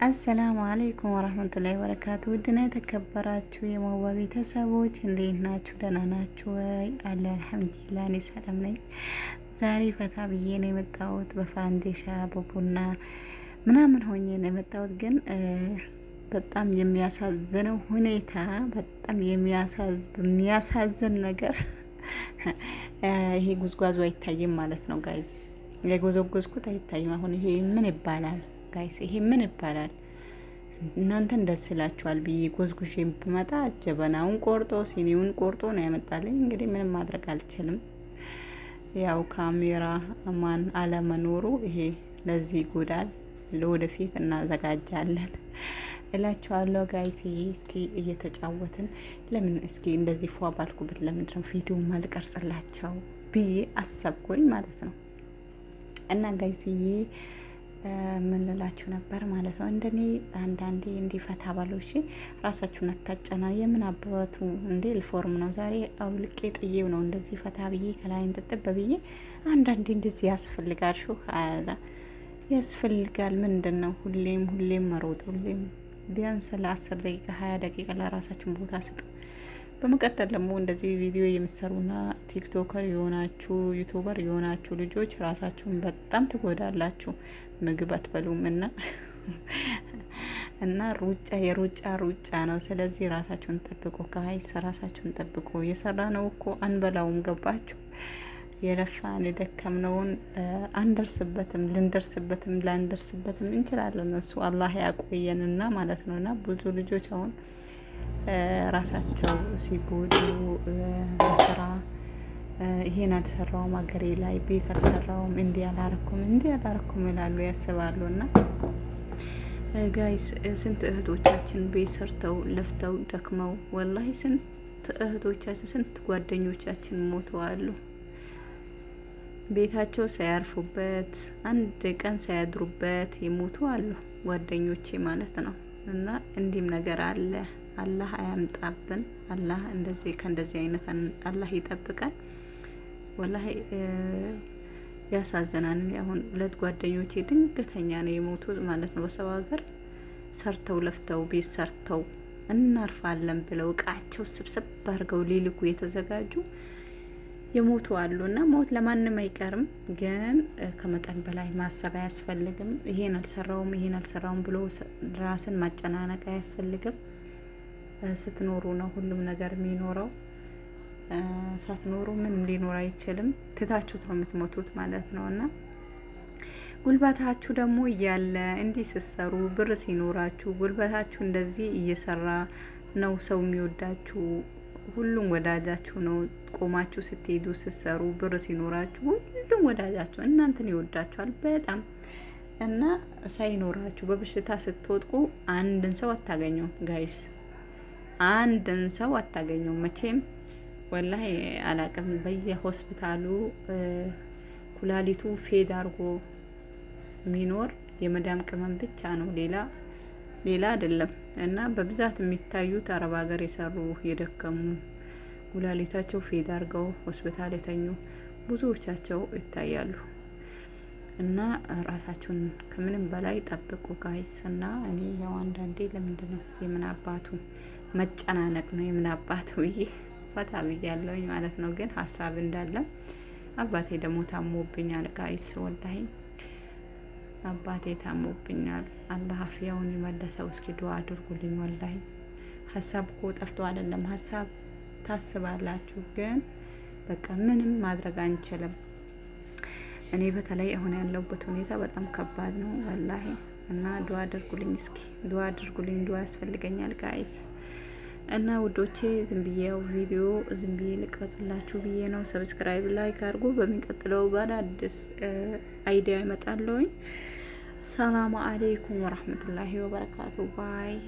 السلام عليكم ورحمة الله وبركاته። ውድና የተከበራችሁ የመዋ ቤተሰቦች እንዴት ናችሁ? ደህና ናችሁ ወይ? አለ الحمد لله፣ እኔ ሰላም ነኝ። ዛሬ ፈታ ብዬ ነው የመጣሁት። በፋንዲሻ በቡና ምናምን ሆኜ ነው የመጣሁት። ግን በጣም የሚያሳዝነው ሁኔታ፣ በጣም የሚያሳዝን ነገር ይሄ ጉዝጓዙ አይታይም ማለት ነው guys። የጎዘጎዝኩት አይታይም። አሁን ይሄ ምን ይባላል guys? ይሄ ምን ይባላል? እናንተን ደስ ይላችኋል ብዬ ጎዝጉዤ ብመጣ ጀበናውን ቆርጦ ሲኒውን ቆርጦ ነው ያመጣልኝ። እንግዲህ ምንም ማድረግ አልችልም። ያው ካሜራ ማን አለመኖሩ ይሄ ለዚህ ይጎዳል። ለወደፊት እናዘጋጃለን እላችኋለሁ guys። እስኪ እየተጫወትን ለምን እስኪ እንደዚህ ፏ ባልኩበት ለምንድን ነው ቪዲዮ ማልቀርጽላቸው ብዬ አሰብኩኝ ማለት ነው። እና guys ዬ፣ ምን ልላችሁ ነበር ማለት ነው። እንደኔ አንዳንዴ እንዲፈታ ባሉ፣ እሺ፣ ራሳችሁን አታጨና። የምን አባቱ እንዴ ዩኒፎርም ነው ዛሬ አውልቄ ጥዬው ነው እንደዚህ ፈታ ብዬ ከላይ እንጥጥብ ብዬ። አንዳንዴ እንደዚህ ያስፈልጋል፣ ሹ ያስፈልጋል። ምንድን ነው ሁሌም ሁሌም መሮጥ? ሁሌም ቢያንስ ለ10 ደቂቃ፣ 20 ደቂቃ ለራሳችሁን ቦታ ስጡ። በመቀጠል ደግሞ እንደዚህ ቪዲዮ የምትሰሩና TikToker የሆናችሁ፣ YouTuber የሆናችሁ ልጆች ራሳችሁን በጣም ትጎዳላችሁ። ምግብ አትበሉም እና ሩጫ የሩጫ ሩጫ ነው። ስለዚህ ራሳችሁን ጠብቁ፣ guys፣ ራሳችሁን ጠብቁ። የሰራ ነው እኮ አንበላውም። ገባችሁ? የለፋን የደከምነውን አንደርስበትም፣ ልንደርስበትም ላንደርስበትም እንችላለን። እሱ አላህ ያቆየንና ማለት ነው። እና ብዙ ልጆች አሁን ራሳቸው ሲጎዱ በስራ ይሄን አልሰራውም፣ ሀገሬ ላይ ቤት አልሰራውም፣ እንዲህ አላረኩም፣ እንዲህ አላረኩም ይላሉ፣ ያስባሉ። እና guys፣ ስንት እህቶቻችን ቤት ሰርተው ለፍተው ደክመው፣ والله ስንት እህቶቻችን፣ ስንት ጓደኞቻችን ሞተዋሉ። ቤታቸው ሳያርፉበት፣ አንድ ቀን ሳያድሩበት የሞቱ አሉ፣ ጓደኞቼ ማለት ነው። እና እንዲህም ነገር አለ። አላህ አያምጣብን። አላህ እንደዚህ ከእንደዚህ አይነት አላህ ይጠብቀን። والله ያሳዝናል። አሁን ሁለት ጓደኞቼ ድንገተኛ ነው የሞቱት ማለት ነው። በሰው ሀገር ሰርተው ለፍተው ቤት ሰርተው እናርፋለን ብለው እቃቸው ስብስብ አድርገው ሊልኩ የተዘጋጁ የሞቱ አሉ። እና ሞት ለማንም አይቀርም፣ ግን ከመጠን በላይ ማሰብ አያስፈልግም። ይሄን አልሰራውም፣ ይሄን አልሰራውም ብሎ ራስን ማጨናነቅ አያስፈልግም። ስትኖሩ ነው ሁሉም ነገር የሚኖረው። ሳትኖሩ ምንም ሊኖር አይችልም። ትታችሁት ነው የምትሞቱት ማለት ነው። እና ጉልበታችሁ ደግሞ እያለ እንዲህ ስትሰሩ፣ ብር ሲኖራችሁ፣ ጉልበታችሁ እንደዚህ እየሰራ ነው ሰው የሚወዳችሁ። ሁሉም ወዳጃችሁ ነው። ቆማችሁ ስትሄዱ፣ ስትሰሩ፣ ብር ሲኖራችሁ ሁሉም ወዳጃችሁ እናንተን ይወዳችኋል በጣም። እና ሳይኖራችሁ በበሽታ ስትወድቁ አንድን ሰው አታገኙም guys፣ አንድን ሰው አታገኙም መቼም። والله አላቅም። በየሆስፒታሉ ኩላሊቱ fail አድርጎ የሚኖር የመዳም ቅመም ብቻ ነው፣ ሌላ ሌላ አይደለም። እና በብዛት የሚታዩት አረብ ሀገር የሰሩ፣ የደከሙ፣ ኩላሊታቸው fail አድርገው ሆስፒታል የተኙ ብዙዎቻቸው ይታያሉ። እና ራሳችሁን ከምንም በላይ ጠብቁ guys። እና እኔ ያው አንዳንዴ ለምንድን ነው የምን አባቱ መጨናነቅ ነው የምን አባቱ ብዬ ፈታ ብያለሁኝ ማለት ነው። ግን ሀሳብ እንዳለ አባቴ ደግሞ ታሞብኛል guys፣ والله አባቴ ታሞብኛል። አላህ አፍያውን ይመለሰው። እስኪ ዱአ አድርጉልኝ። والله ሀሳብ እኮ ጠፍቶ አይደለም፣ ሀሳብ ታስባላችሁ፣ ግን በቃ ምንም ማድረግ አንችልም። እኔ በተለይ አሁን ያለሁበት ሁኔታ በጣም ከባድ ነው والله። እና ዱአ አድርጉልኝ፣ እስኪ ዱአ አድርጉልኝ። ዱአ ያስፈልገኛል guys። እና ውዶቼ፣ ዝም ብዬ ያው ቪዲዮ ዝም ብዬ ልቅረጽላችሁ ብዬ ነው። Subscribe፣ like አድርጉ። በሚቀጥለው በአዳዲስ idea እመጣለሁኝ። السلام عليكم ورحمة الله وبركاته። Bye.